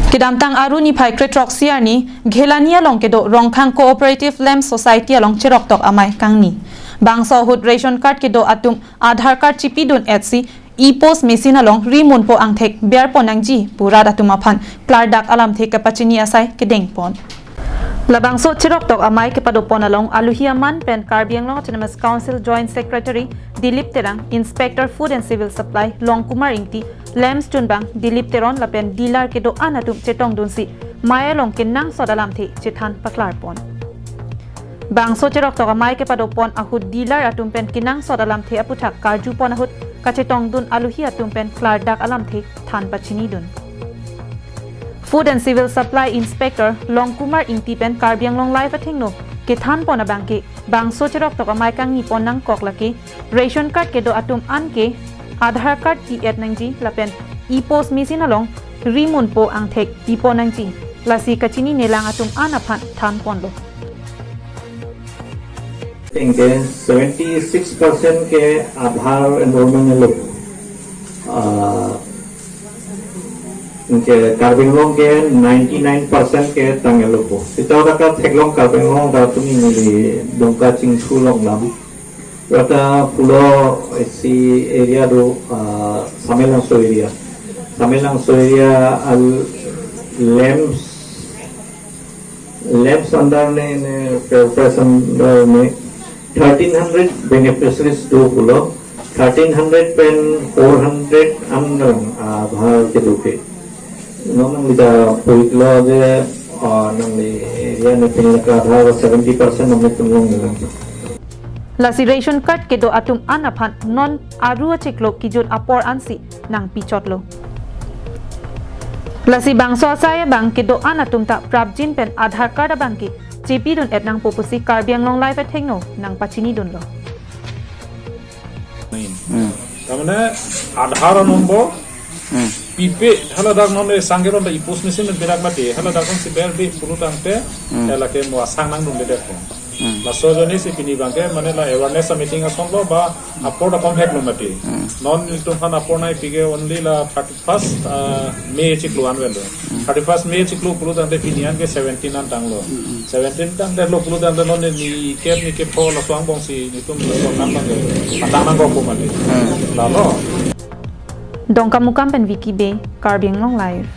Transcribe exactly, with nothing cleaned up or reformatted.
Kedamtang Aru niphai krethrok siar ni Ghelani along kedo Rongkhang Cooperative Lamps Society along cheroktok amei kangni. Bangso ahut ration card kedo atum Aadhaar card chipidun etsi e-post machine along rimunpo angthek berpon nangji pu rat atum aphan klardak alamthe kapachini asai kedengpon. Labangso cheroktok amei kepadopon along aluhi aman pen Karbi Anglong Autonomous Council Joint Secretary Dilip Terang, Inspector Food and Civil Supply Longkumar Ingti, Lamps chunbang Dilip Teron lapen dealer kedo-an atum chetongdunsi mei along kenangsot alamthe chethan paklarpon. Bangso cheroktok amei kepadopon ahut dealer atum pen kenangsot alamthe aputhak karjupon ahut kachetongdun aluhi atum pen klardak alamthe than pachinidun. Food and Civil Supply Inspector Longkumar Ingti pen Karbi Anglong Live athengno kethanpon abangke bangso cheroktok amei kangnipon nangkok lake ration card kedo atum anke Aadhaar card pi-et nangji lapen e-post machine along rimunpo angthek pipon nangji. Lasi kachininelang atum an aphan thanponlo. Anke seventy six percent ke Aadhaar enrollment lo. Ah, anke Karbi Anglong ke ninety nine percent ke tang lo po. Sita dak theklong Karbi Anglong ta tumi neli Dongka Chingsu along lam. Rata pulo isi area do, ah, Samelangso area. Samelangso area al Lamps, Lamps under ne, ne, Fair Price under ne thirteen hundred beneficiaries do pulo. Thirteen hundred pen four hundred under, ah, Aadhaar kedo ke. Non nangli ta puitlo je, ah, nangli area ne pin laka Aadhaar seventy percent nangli tunlong nila. Lasi ration card kedo atum an aphan non Aru achiklo kijut apor ansi nangpichotlo. Lasi bangso asai abang kedo-an atum ta prapjin pen Aadhaar card abangke chipidun-et nangpo pusi Karbi Anglong Live athengno nangpachinidunlo. Hmm. Tamane Aadhaar number Hmm. pipe, haladak non e sangke ron da e-post machine berak mati, haladak non si ber di pulo tangte, Hmm. lake mo asang nangdunde detpo. Hmm. Laso ajoine si pini abangke, mane la awareness meeting asonlo ba apor da komhek lo mati. Hmm. Non nelitum aphan apor nangpipike only la thirty-first, ah, May chiklo anvetlo. Hmm. Thirty-first May chiklo pulo tangte pini anke seventeen an tanglo. Hmm. Seventeen tangte lo pulo tangte non ni kep ni kep ho laso angbong si nelitum laso angbong ke. Atang nangkokpo mati. Hmm. Lalo. Dongkamukam pen Vicky Bey, Karbi Anglong Live.